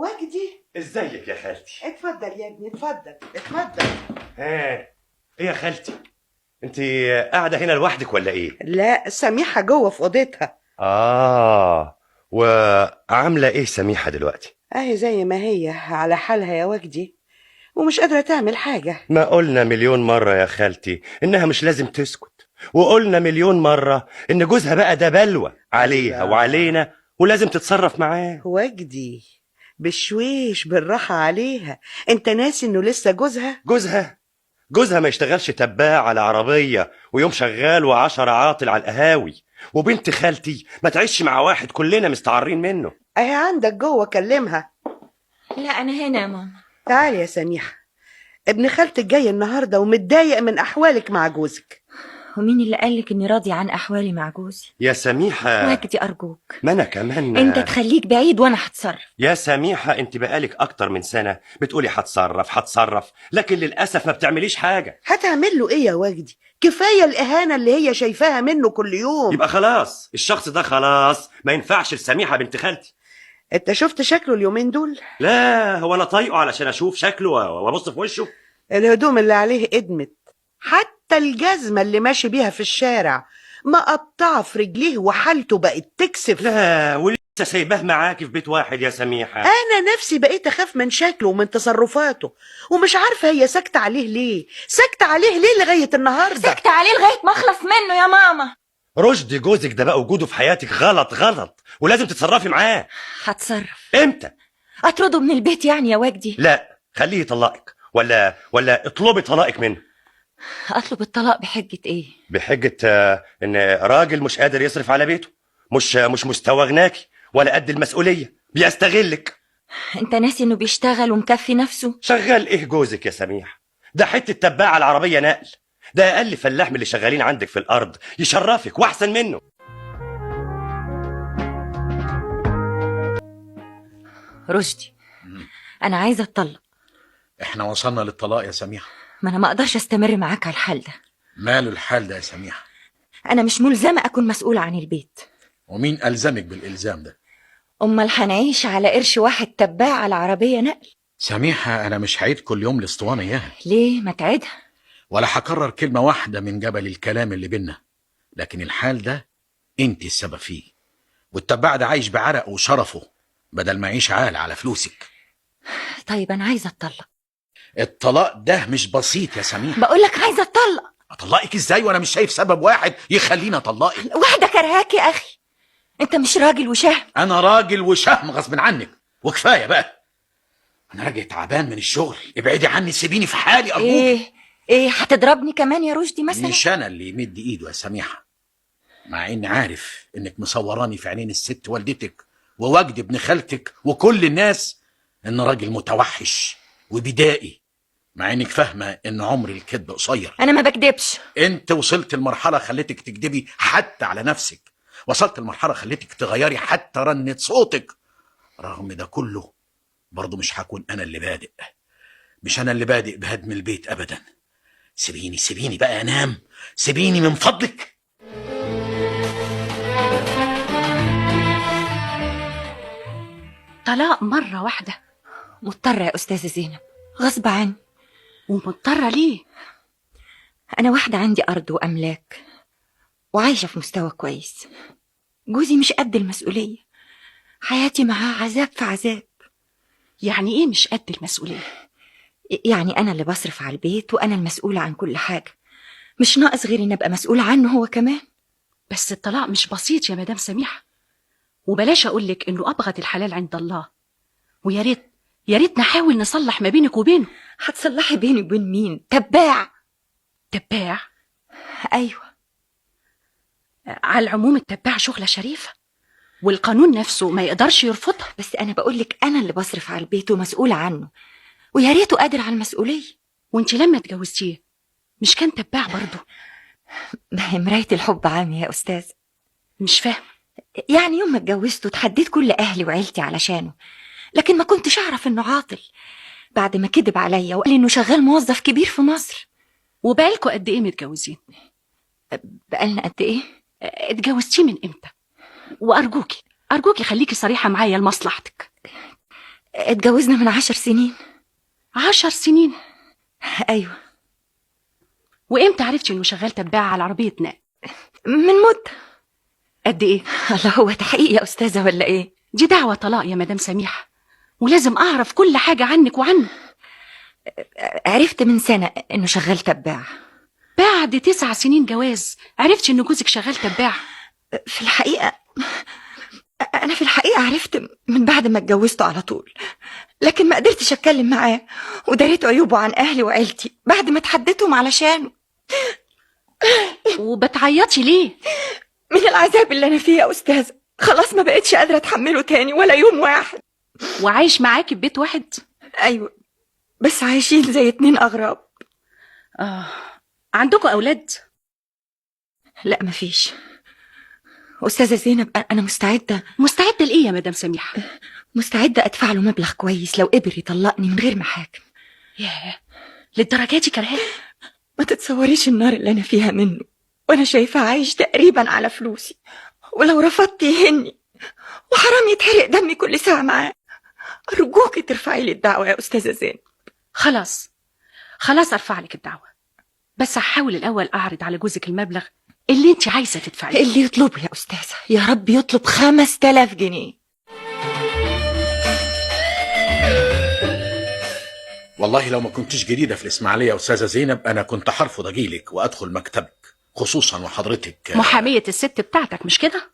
وجدي، ازيك يا خالتي؟ اتفضل يا ابني، اتفضل اتفضل. ها ايه يا خالتي، انت قاعدة هنا لوحدك ولا ايه؟ لا، سميحة جوه في اوضتها. اه، وعامله ايه سميحة دلوقتي؟ اهي زي ما هي على حالها يا وجدي، ومش قادرة تعمل حاجة. ما قلنا مليون مرة يا خالتي انها مش لازم تسكت، وقلنا مليون مرة ان جوزها بقى ده بلوى عليها وعلينا ولازم تتصرف معاه. وجدي بشويش بالراحة عليها، انت ناسي انه لسه جوزها؟ جوزها؟ جوزها ما يشتغلش تباع على عربية ويوم شغال وعشرة عاطل على القهاوي، وبنت خالتي ما تعيش مع واحد كلنا مستعرين منه. اهي عندك جوه، كلمها. لا انا هنا يا ماما. تعالي يا سميحة، ابن خالتك جاي النهاردة ومتضايق من أحوالك مع جوزك. ومين اللي قالك اني راضي عن احوالي مع جوزي؟ يا سميحة. وجدي ارجوك. ما انا كمان. انت تخليك بعيد وانا هتصرف. يا سميحة انت بقالك اكتر من سنة بتقولي هتصرف هتصرف، لكن للاسف ما بتعمليش حاجة. هتعمل له ايه يا وجدي؟ كفاية الاهانة اللي هي شايفاها منه كل يوم. يبقى خلاص الشخص ده خلاص ما ينفعش لسميحة بنت خالتي. انت شفت شكله اليومين دول؟ لا، هو انا طايقة علشان اشوف شكله وابص في وشه؟ الهدوم اللي عليه ادمت، حتى الجزمة اللي ماشي بيها في الشارع مقطعة في رجليه وحالته بقت تكسف. لا، ولسه سايباه معاكي في بيت واحد يا سميحة. أنا نفسي بقيت أخاف من شكله ومن تصرفاته، ومش عارفة هي ساكتة عليه ليه، ساكتة عليه ليه لغاية النهاردة؟ ساكتة عليه لغاية ما أخلص منه يا ماما. رشدي جوزك ده بقى وجوده في حياتك غلط غلط، ولازم تتصرفي معاه. هتصرف. امتى؟ أطرده من البيت يعني يا وجدي؟ لا، خليه يطلقك، ولا اطلبي طلاقك منه. أطلب الطلاق بحجة إيه؟ بحجة إن راجل مش قادر يصرف على بيته، مش مستوى غناكي ولا قد المسؤولية، بيستغلك. أنت ناسي إنه بيشتغل ومكفي نفسه؟ شغال إيه جوزك يا سميح؟ ده حتة تباع العربية نقل، ده أقل فلاح من اللي شغالين عندك في الأرض يشرفك وأحسن منه. رشدي، أنا عايزة أتطلق. إحنا وصلنا للطلاق يا سميحة. ما أنا ما أقدرش أستمر معاك على الحال ده. ماله الحال ده يا سميحة؟ أنا مش ملزمة أكون مسؤولة عن البيت. ومين ألزمك بالإلزام ده؟ أمال هنعيش على قرش واحد تباع على عربية نقل؟ سميحة أنا مش هعيد كل يوم الاسطوانة إياها. ليه ما تعيدها؟ ولا هكرر كلمة واحدة من جبل الكلام اللي بينا، لكن الحال ده أنت السبب فيه، والتباع ده عايش بعرقه وشرفه بدل ما يعيش عال على فلوسك. طيب أنا عايزة أتطلق. الطلاق ده مش بسيط يا سميحة. بقولك عايزة أتطلق. أطلقك إزاي وأنا مش شايف سبب واحد يخليني أطلقك؟ واحدة كرهاك يا أخي، أنت مش راجل وشهم. أنا راجل وشهم غصب عنك، وكفاية بقى. أنا راجل تعبان من الشغل، ابعدي عني، سيبيني في حالي أرجوك. إيه هتضربني كمان يا رشدي مثلا؟ مش أنا اللي يمد إيده يا سميحة، مع إني عارف إنك مصوراني في عينين الست والدتك ووجد ابن خالتك وكل الناس إن راجل متوحش وبدائي، مع انك فاهمه ان عمر الكذب قصير. انا ما بكدبش. انت وصلت لمرحلة خلتك تكدبي حتى على نفسك، وصلت لمرحلة خلتك تغيري حتى رنة صوتك. رغم ده كله برضه مش هكون انا اللي بادئ، مش انا اللي بادئ بهدم البيت ابدا. سيبيني سيبيني بقى انام، سيبيني من فضلك. طلاق مرة واحدة؟ مضطرة يا استاذه زينب، غصب عني. ومضطرة ليه؟ أنا واحدة عندي أرض وأملاك وعايشة في مستوى كويس، جوزي مش قد المسؤولية، حياتي معاه عذاب في عذاب. يعني إيه مش قد المسؤولية؟ يعني أنا اللي بصرف على البيت وأنا المسؤولة عن كل حاجة، مش ناقص غير إن أبقى مسؤولة عنه هو كمان. بس الطلاق مش بسيط يا مدام سميحة، وبلاش أقولك إنه أبغض الحلال عند الله، ويا ريت يا ريت نحاول نصلح ما بينك وبينه. هتصلحي بيني وبين مين؟ تباع. تباع؟ ايوه. على العموم التباع شغله شريفه، والقانون نفسه ما يقدرش يرفضها. بس انا بقولك انا اللي بصرف على البيت ومسؤولة عنه، ويا ريته قادر على المسؤولية. وانت لما اتجوزتيه مش كان تباع برضه؟ ما هي مراية الحب عامي يا استاذ. مش فاهم. يعني يوم ما اتجوزته اتحديت كل اهلي وعيلتي علشانه، لكن ما كنتش اعرف انه عاطل بعد ما كذب عليا وقال انه شغال موظف كبير في مصر. وبقالكوا قد ايه متجوزين؟ بقالنا قد ايه؟ اتجوزتيه من امتى؟ وارجوكي ارجوكي خليكي صريحه معايا لمصلحتك. اتجوزنا من 10 سنين. 10 سنين؟ ايوه. وامتى عرفتي انه شغال تباع على عربية نقل؟ من مدة. قد ايه؟ الله، هو تحقيق يا استاذة ولا ايه؟ دي دعوة طلاق يا مدام سميحة، ولازم اعرف كل حاجة عنك وعنه. عرفت من سنة انه شغال تباع. بعد 9 سنين جواز عرفتي ان جوزك شغال تباع؟ في الحقيقة انا في الحقيقة عرفت من بعد ما اتجوزته على طول، لكن ما قدرتش اتكلم معاه، وداريت عيوبه عن اهلي وعيلتي بعد ما اتحديتهم علشانه. وبتعيطي ليه؟ من العذاب اللي انا فيه يا استاذة، خلاص ما بقتش قادرة اتحمله تاني ولا يوم واحد. وعايش معاكي في بيت واحد؟ ايوه، بس عايشين زي 2 اغراب. عندكم اولاد؟ لا مفيش. استاذة زينب انا مستعدة. مستعدة لايه يا مدام سميحة؟ مستعدة ادفع له مبلغ كويس لو قدر يطلقني من غير محاكم. ياه، للدرجة دي كرهاه؟ ما تتصوريش النار اللي انا فيها منه، وانا شايفاه عايش تقريبا على فلوسي، ولو رفضت يهني، وحرام يتحرق دمي كل ساعة معاه. ارجوكي ترفعي لي الدعوة يا استاذة زينب. خلاص خلاص ارفع لك الدعوة، بس هحاول الاول اعرض على جوزك المبلغ اللي انت عايزه تدفعيه. اللي يطلبه يا استاذه، يا رب يطلب 5000 جنيه. والله لو ما كنتش جديدة في الاسماعيلية يا استاذه زينب انا كنت هرفض اجيلك وادخل مكتبك، خصوصا وحضرتك محاميه الست بتاعتك، مش كده؟